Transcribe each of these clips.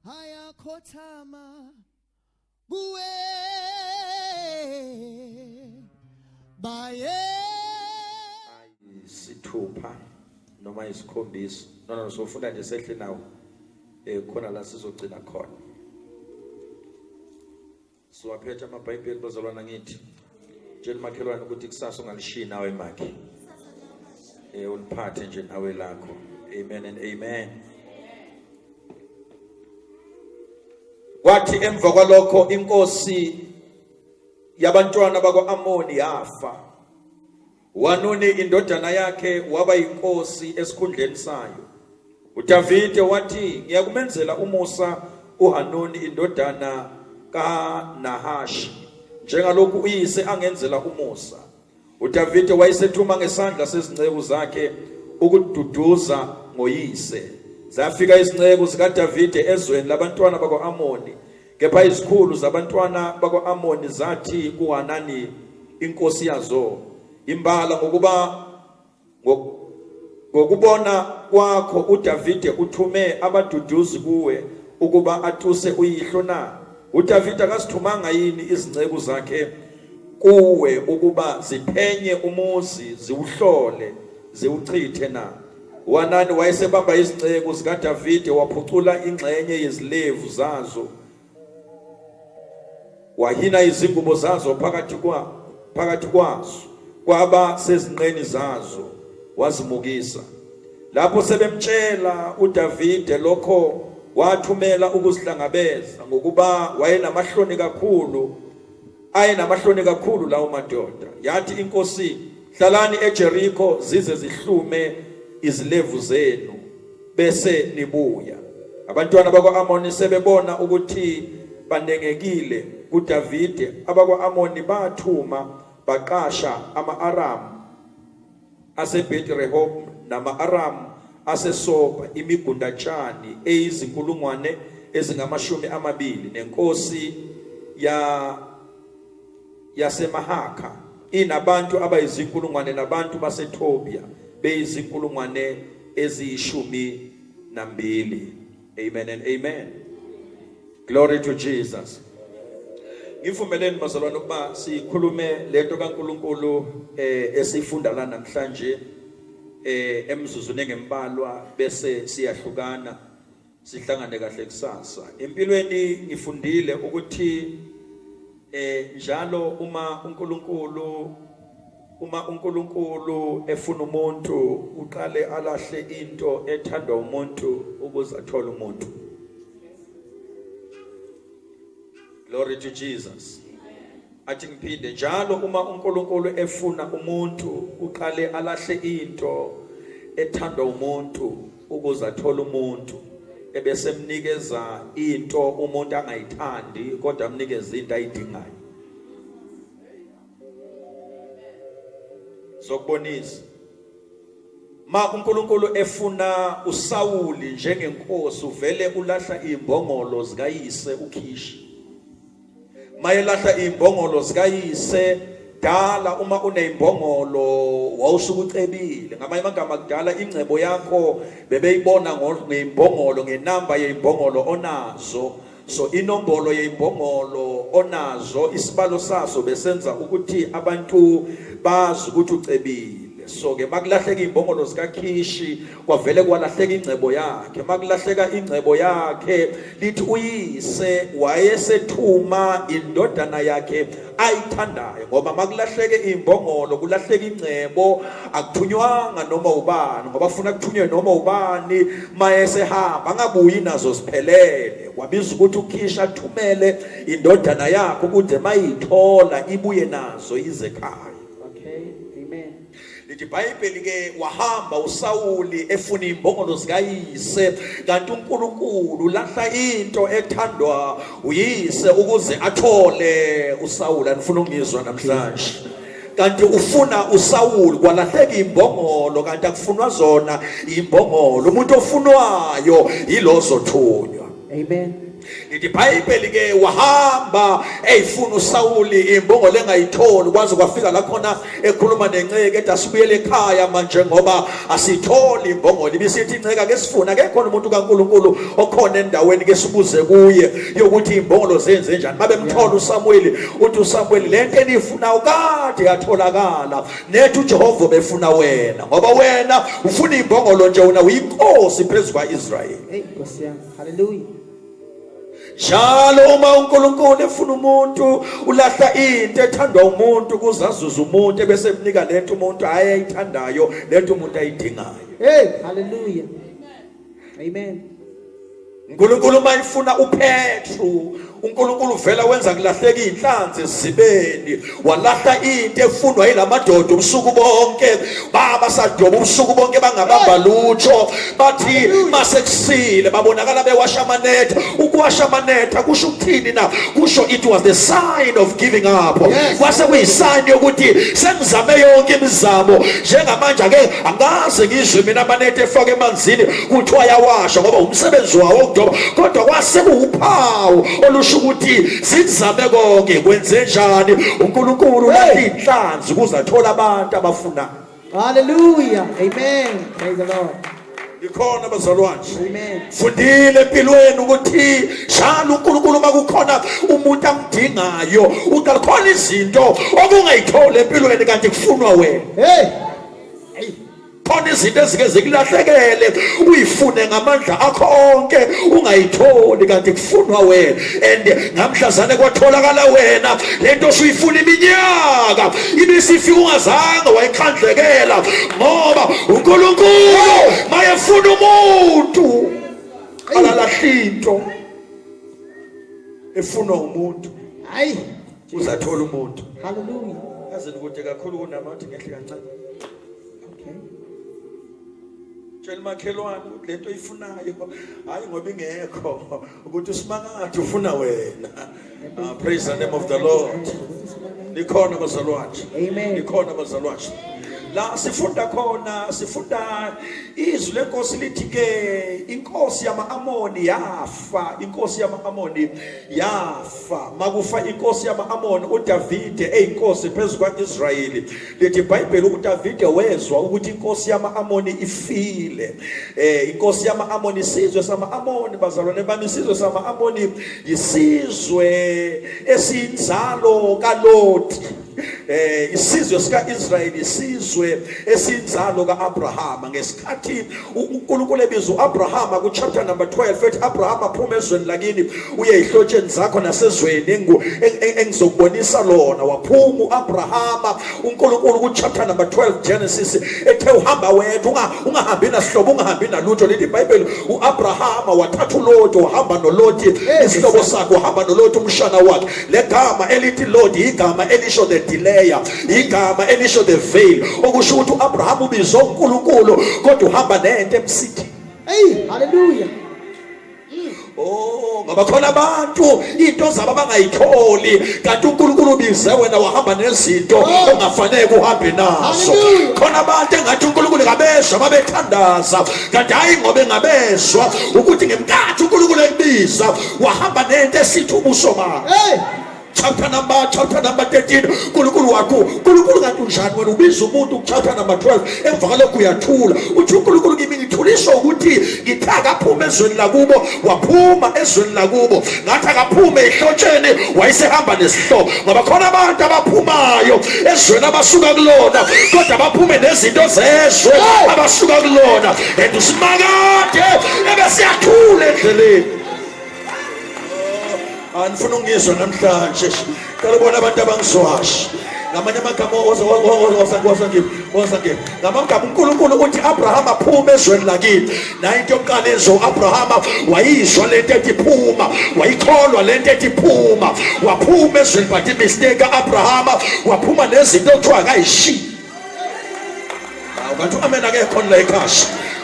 Ayakhothama kuwe baye. Isithupha noma isikhombisa. No, sofunda nje sehle nawo, khona la sizogcina khona. Siwaphethe amaBhayibheli, bazalwana. Ngithi tshela umakhelwane ukuthi kusasa ungalishiyi nawe makhe, uliphathe nje nawe lakho. Amen and amen. Kwathi emva kwalokho inkosi yabantwana bakwa-Amoni yafa. Wanuni indodana yakhe waba yinkosi esikhundleni sayo. uDavide wathi, "Ngiyakumenzela umusa uHanuni indodana kaNahashi, njengalokhu uyise angenzela umusa." uDavide wayesethuma ngesandla sezinceku zakhe ukududuza ngoyise. Zafika izinceku zikaDavide ezweni labantwana bakwa-Amoni, kepha izikhulu zabantwana bakwa-Amoni zathi kuHanani inkosi yazo, "Imbala ngokuba ngokubona kwakho uDavide uthume abaduduzi kuwe ukuba atuse uyihlo na? UDavide akasithumanga yini izinceku zakhe kuwe ukuba ziphenye umuzi, ziwuhlole, ziwuchithe na?" Wanani wayesebamba izinceku zikaDavide, waphucula ingxenye yezilevu zazo, wahina izingubo zazo phakathi kwazo, kwaba sezinqeni zazo, wazimukisa. Lapho sebemtshela uDavide lokho, wathumela ukuzihlangabeza, ngokuba wayenamahloni kakhulu, ayenamahloni kakhulu lawo madoda. Yathi inkosi, "Hlalani eJericho zize zihlume izilevu zenu, bese nibuya." Abantwana bakwa-Amoni sebebona ukuthi banengekile kuDavide, abakwa-Amoni bathuma baqasha ama-Aramu aseBeti Rehob nama-Aramu aseSoba, imigundatshani eyizinkulungwane ezingama-20, nenkosi ya yaseMahakha inabantu abayizinkulungwane, nabantu baseTobia beyizinkulungwane eziyishumi nambili. Amen and amen. Glory to Jesus. Ngivumeleni, bazalwane, ukuba sikhulume lento kaNkuluNkulu esifunda la namhlanje emzuzwini engembalwa, bese siyahlukana, sihlangane kahle kusasa. Empilweni ngifundile ukuthi njalo uma uNkulunkulu efuna umuntu, uqale alahle into ethandwa umuntu ukuze athole umuntu. Glory to Jesus. Athi ngiphinde: njalo uma uNkulunkulu efuna umuntu, uqale alahle into ethandwa umuntu ukuze athole umuntu, ebese emnikeza into umuntu angayithandi, kodwa amnikeze into ayidingayo. Zokubonisa, ma uNkulunkulu efuna uSawuli njengenkosi, uvele ulahla izimbongolo zikayise uKhishi. Mayelahla izimbongolo zikayise, dala uma unezimbongolo wawusuke ucebile. Ngamanye amagama, kudala ingcebo yakho bebeyibona ngeimbongolo, ngenamba yezimbongolo onazo. So inombolo yezimbongolo onazo, isibalo saso besenza ukuthi abantu bazi ukuthi ucebile. So ke makulahleka izimbongolo zikaKhishi, kwavele kwalahleka ingcebo yakhe. Makulahleka ingcebo yakhe, lithi uyise wayesethuma indodana yakhe ayithandayo, ngoba makulahleke imbongolo kulahleka ingcebo. Akuthunywanga noma ubani, ngoba funa kuthunywe noma ubani, mayesehamba angabuyi nazo ziphelele. Wabiza ukuthi uKhisha athumele indodana yakhe ukuze mayithola ibuye nazo ize ekhaya. Okay. Amen. Lithi iBhayibheli ke, wahamba uSawuli efuna imbongolo zikayise, kanti uNkulunkulu lahla into ethandwa uyise ukuze athole uSawuli. Anifuna ukungizwa namhlanje? Kanti ufuna uSawuli, kwalahleka imbongolo, kanti akufunwa zona imbongolo. Umuntu ofunwayo yilozothunywa. Amen. Lithi iBhayibheli ke wahamba eyifuna uSawuli imbongolo engayitholi, kwaze kwafika la khona ekhuluma nenceke ethi asibuyele ekhaya manje ngoba asiyitholi imbongolo. Ibisithi inceka ake sifune, akekho umuntu kaNkuluNkulu okhona endaweni ke sibuze kuye yokuthi imbongolo zenze njani. Babemthola uSamuweli, uthi uSamuweli lento eniyifunayo kade yatholakala, nethi uJehova befuna wena ngoba wena ufuna imbongolo nje, wena uyinkosi phezu kwaIsrayeli. Hey Nkosi yami. Hallelujah. Njalo uma uNkulunkulu efuna umuntu ulahla into ethandwa umuntu ukuze azuze umuntu ebese emnika lento umuntu ayayithandayo, lento umuntu ayidingayo. Hey, hallelujah. Amen. uNkulunkulu uma efuna uPetru, uNkulunkulu uvela wenza kulahleka inhlanzi esizibeni, walahla into efunwa yilamadoda ubusuku bonke. Baba sadoba ubusuku bonke bangabamba lutho, bathi masekusile babonakala bewasha amanetha. Ukuwasha amanetha kusho ukuthini na? Kusho it was the sign of giving up. Kwase kuyisign yokuthi sengizame yonke imizamo, njengamanje ake angaze ngizwe mina amanetha efake emanzini kuthiwa yawasha, ngoba umsebenzi wawo ukudoba, kodwa kwase kuwuphawu olusho ukuthi sizame konke. Kwenze njani uNkulunkulu? Ulahla inhlanzi ukuze athole abantu abafuna. Hallelujah. Amen. Praise the Lord. Ikhona bazalwane. Amen. Fundile empilweni ukuthi njalo uNkulunkulu uma kukhona umuntu amdingayo uqala khona izinto okungayithola empilweni kanti kufunwa wena. Hey. Hey. Khona izinto ezike zikulahlekele uyifune ngamandla akho onke ungayitholi kanti kufunwa wena, and ngamhlazane kwatholakala wena lento osuyifuna iminyaka ibisifika ungazange wayikhandlekela, ngoba uNkulunkulu mayefuna umuntu alalahla into efunwa umuntu. Hayi. Uzathola umuntu. Hallelujah. Yazi kude kakhulu kunamathi ngehle kancane. Okay. Tshela makhelwane ukuthi lento oyifunayo hayi ngoba ingekho, ukuthi uSimakade ufuna wena. Praise the name of the Lord. Likhona bazalwane. Amen. Likhona bazalwane. La sifunda khona, sifunda izwi lenkosi lithi ke inkosi yama-Amoni yafa, inkosi yama-Amoni yafa. Makufa inkosi yama-Amoni, uDavide eyinkosi phezu kwa-Israyeli, lithi iBhayibheli uDavide wezwa ukuthi inkosi yama-Amoni ifile. Inkosi yama-Amoni, isizwe sama-Amoni, bazalwane bami, isizwe sama-Amoni isizwe esiyinzalo kaLoti. Isizwe sika-Israyeli isizwe esiyinzalo ka-Abrahama. Ngesikhathi uNkulunkulu ebiza uAbrahama ku chapter number 12 ethi Abrahama phuma ezweni lakini uye ezihlotsheni zakho nasezweni engizokubonisa lona, waphuma uAbrahama. uNkulunkulu ku chapter number 12 Genesis ethe uhamba wedwa, ungahambi nasihlobo, ungahambi nalutho. Lithi iBhayibheli uAbrahama wathatha uLoti, wahamba noLoti isihlobo sakhe, wahamba noLoti umshana wakhe. Legama elithi Loti igama elisho the delayer, igama elisho the veil, okusho ukuthi uAbraham ubizwa uNkulunkulu kodwa uhamba nento emsithi. Hey, hallelujah. Oh, ngoba khona abantu into zabo abangayitholi kanti uNkulunkulu ubize wena wahamba nezinto ongafanele uhambe nazo. Hallelujah. Khona abantu engathi uNkulunkulu kabezwa babethandaza, kanti hayi ngoba engabezwa ukuthi ngemkathi uNkulunkulu ekubiza wahamba nento esithi ubuso bakhe. Hey. Chapter number 13, uNkulunkulu wakho, uNkulunkulu kanti unjani wena ubiza umuntu ku chapter number 12, emva kwalokho uyathula. Uthi uNkulunkulu kimi ngithuliswa ukuthi ngithe akaphume ezweni lakubo, waphuma ezweni lakubo. Ngathi akaphume ehlotsheni, wayesehamba nesihlobo. Ngoba khona abantu abaphumayo ezweni abasuka kulona, kodwa baphume nezinto zezwe abasuka kulona. And uSimakade ebesiyathula endleleni. Anifuna ukungizwa namhlanje. Cela ubona abantu abangizwayo. Ngamanye amagama oza kimi. Ngamagama uNkulunkulu uthi Abraham aphuma ezweni lakini. Nayo into yokuqala ezwe uAbraham wayizwa lento ethi phuma, wayikholwa lento ethi phuma. Waphuma ezweni, but imistake kaAbraham waphuma nezinto okuthiwa akayishiyi. Awu kanti amen akekho la ekhaya.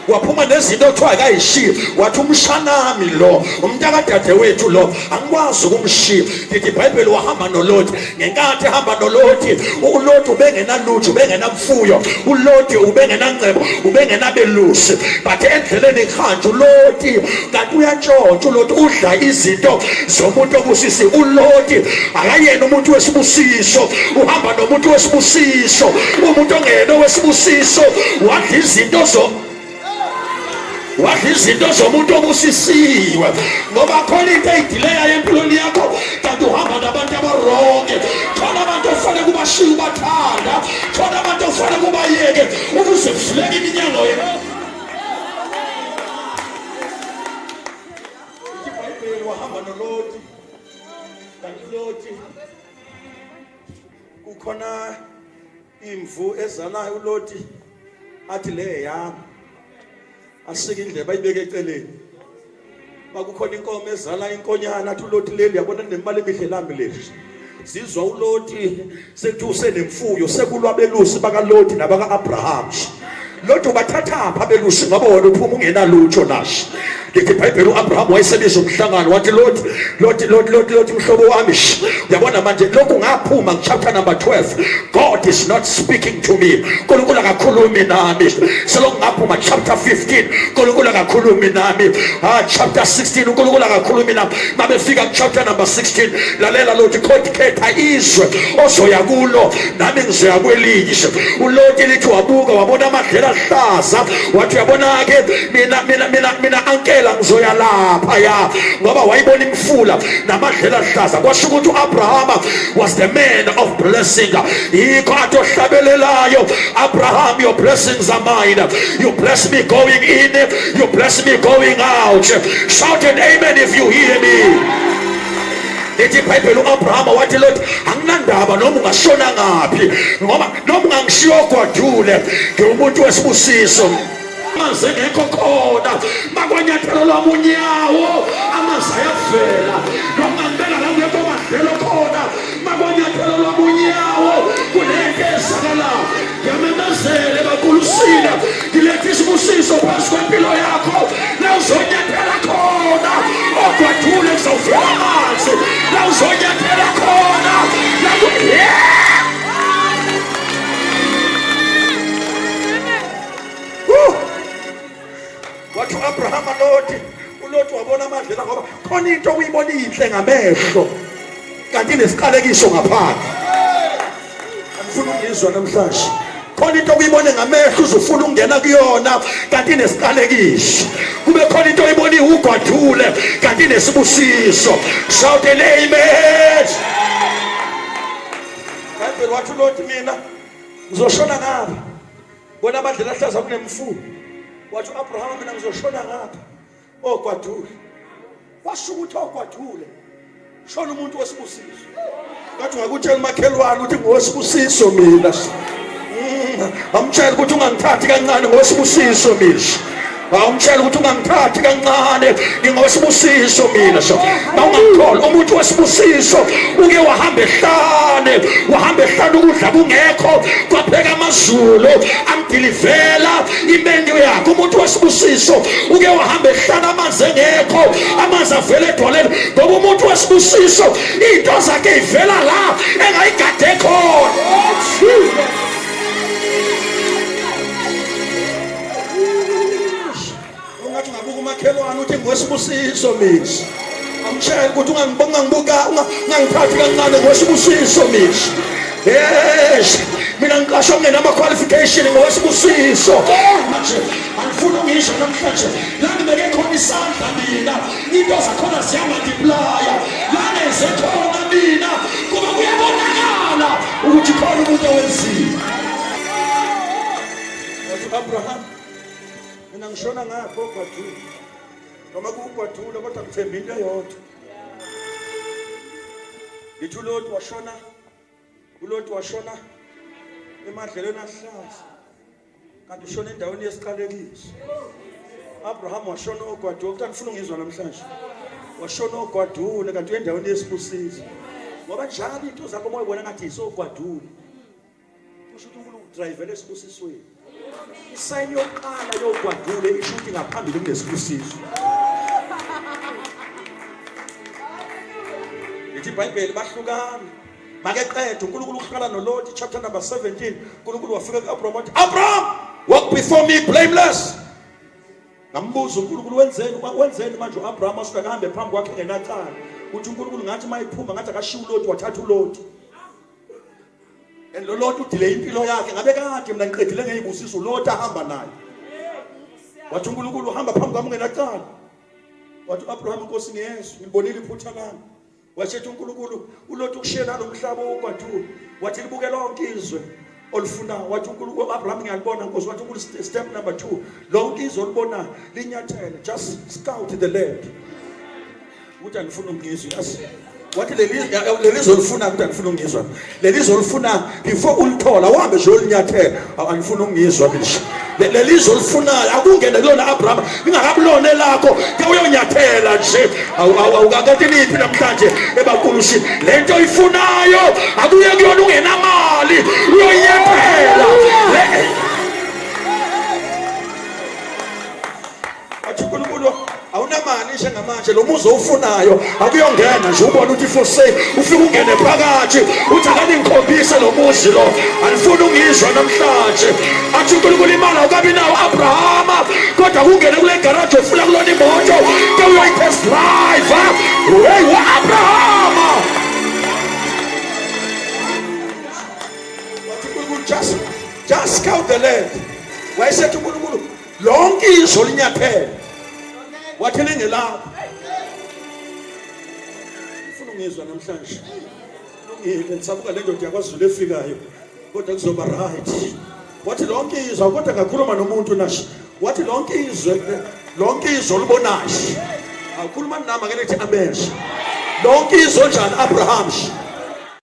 Waphuma nezinto othiwa akayishiye, wathi umshanami lo, umntakadadewethu lo, angikwazi ukumshiya. Lithi iBhayibheli wahamba noLoti. Ngenkathi ehamba noLoti, uLoti ubengenalutho, ubengenamfuyo, uLoti ubengenangcebo, ubengenabelusi, but endleleni ikhanja uLoti kanti uyantshontsha. uLoti udla izinto zomuntu obusisi. uLoti akayena umuntu wesibusiso, uhamba nomuntu wesibusiso. Umuntu ongeyena owesibusiso wadla izinto zo wadla izinto zomuntu obusisiwe, ngoba khona into eyidileyayo empilweni yakho kanti uhamba nabantu abaronge. Khona abantu ofanele kubashiya ubathanda, khona abantu ofanele kubayeke ukuze kuvuleke iminyango. IBhayibheli wahamba noLoti, kanti uLoti kukhona imvu ezalayo. uLoti athi le yami, asike indlebe ayibeke eceleni. Bakukhona inkomo ezala inkonyana, athi uLoti leli yabona nemali emihle lami leli. Zizwa uLoti sekuthi usenemfuyo, sekulwa abelusi bakaLoti nabaka-Abraham. Loti ubathathaphi abelusi ngoba wena uphuma ungenalutho nashi? Lithi iBhayibheli uAbraham wayesebiza umhlangano, wathi Loti, Loti, Loti, Loti, Loti mhlobo wami, uyabona manje lokhu ngaphuma chapter number 12, God is not speaking to me, uNkulunkulu akakhulumi nami. Selokhu ngaphuma chapter 15, uNkulunkulu akakhulumi nami. Chapter 16, uNkulunkulu akakhulumi nami. Mabefika chapter number 16, lalela Loti, khetha izwe ozoya kulo, nami ngizoya kwelinye. uLoti lithi wabuka wabona amadlela ahlaza, wathi uyabona ke mina mina mina mina ankela ngizoya lapha ya, ngoba wayibona imfula namadlela ahlaza. Kwasho ukuthi uAbraham was the man of blessing. Yikho athi ohlabelelayo, Abraham, your blessings are mine, you bless me going in, you bless me going out. Shout an amen if you hear me. Lithi iBhayibheli uAbraham wathi Lot, anginandaba noma ungashona ngaphi, ngoba noma ungangishiya ogwadule, ngiwumuntu wesibusiso. Amanzi engekho khona, makwanyathelo lwami unyawo amanzi ayavela. Noma ngibeka la kungekho madlelo khona, makwanyathelo lwami unyawo kunento eyenzakalayo. Ngiyamemezele bakulusile, ngiletha isibusiso phezu kwempilo yakho. La uzonyathela khona ogwadule kuzovela amanzi, la uzonyathela khona la yeah! Wathi uAbraham Loti, uLoti wabona amadlela, ngoba khona into okuyibona inhle ngamehlo kanti inesiqalekiso ngaphandle. Angifuni ukuyizwa namhlanje. Khona into okuyibone ngamehlo uzofuna ukungena kuyona kanti inesiqalekiso. Kube khona into oyibona iwugwadule kanti inesibusiso. Shout an amen. Bible wathi uLoti, mina ngizoshona ngapha, bona amadlela ahlaza kunemfuyo. Wathi uAbraham, mina ngizoshona ngapha ogwadule. Washo ukuthi ogwadule shona umuntu wesibusiso. Ngathi ungakutshela umakhelwane ukuthi ngowesibusiso mina. Amtshela ukuthi ungangithathi kancane, ngowesibusiso mina. Awumtshela ukuthi ungangithathi kancane, ngingowesibusiso mina. Mawungangikholwa, umuntu wesibusiso uke wahamba ehlane, wahamba ehlane ukudla kungekho, kwapheka amazulu amdilivela imendo yakhe. Umuntu wesibusiso uke wahamba ehlane amanzi engekho, amanzi avela edwaleni, ngoba umuntu wesibusiso into zakhe ivela la engayigade khona. Ungathi ungabuka umakhelwane uthi ngowesibusiso mina. Amtshela ukuthi ungangibuka, ungangiphathi kancane, ngowesibusiso mina. Yes, mina ngiqashwa kungena ama-qualification, ngowesibusiso. Manje angifuni ungisho namhlanje la ngibeke khona isandla mina, into zakhona ziyamultiplya. La ngenze khona mina kuba kuyabonakala ukuthi khona umuntu owenzile. Wathi Abraham, mina ngishona ngapha ogwadule, noma kuwugwadule kodwa ngithemba into eyodwa. Ngithi uLoti washona, uLoti washona emadlelweni ahlaza, kanti ushona endaweni yesiqalekiso. Abraham washona ogwadule, kodwa ngifuna ungizwa namhlanje, washona ogwadule kanti uyendaweni yesibusiso. Ngoba njalo into zakho uma uyibona ngathi isogwadule, kusho ukuthi uNkulunkulu drivele esibusisweni. Isayini yokuqala yogwadule isho ukuthi ngaphambili kunesibusiso. Lithi iBhayibheli bahlukana. Makeqeda uNkulunkulu ukuhlala noLoti chapter number 17 uNkulunkulu wafika kuAbraham wathi Abraham walk before me blameless. Ngambuza uNkulunkulu wenzeni wenzeni manje uAbraham asuke akahambe phambi kwakhe engenacala. Uthi uNkulunkulu ngathi mayiphuma ngathi akashiya uLoti wathatha uLoti. And lo Lot udile impilo yakhe ngabe kade mina ngiqedile ngeyibusiso uLot ahamba naye. Wathi uNkulunkulu uhamba phambi kwami ungenacala. Wathi uAbraham inkosi ngiyezwa ngibonile iphutha lami. Washethi uNkulunkulu uLot ukushiye nalomhlaba ogwadule. Wathi libuke lonke izwe olufuna wathi uNkulunkulu uAbraham ngiyalibona Nkosi wathi uNkulunkulu step number 2 lonke izwe olibona linyathele just scout the land. Ukuthi angifuni ukungizwa yazi. Wathi leli leli zolifuna ukuthi angifuni ukungizwa. Leli zolifuna before ulithola uhambe nje ulinyathela angifuni ukungizwa mina. Leli zolifunayo akungene kulona Abraham lingakabulona elakho ke uyonyathela nje awukakathi niphi namhlanje ebakulushi lento oyifunayo akuye kuyona ungenamali uyonyathela. Athi uNkulunkulu awunamali njengamanje lo muzi owufunayo akuyongena nje ubone ukuthi for sale ufike ungene phakathi uthi akani ngikhombise lo muzi lo andifuni ungizwa namhlanje athi uNkulunkulu imali awukabi nawo Abrahama kodwa kungene kule garage ofuna kulona imoto ke uyoyi-test drive hey wa-Abrahama wathi uNkulunkulu just scout the land wayesethi uNkulunkulu lonke izwe linyathele wathi lingelakho ufuna ungizwa namhlanje lungile ngisabuka le ndoda yakwaZulu efikayo kodwa kuzoba right wathi lonke izwe kodwa ngakhuluma nomuntu nasho wathi lonke izwe lonke izwe olibonayo awukhuluma nami ake nithi amen lonke izwe njani Abraham.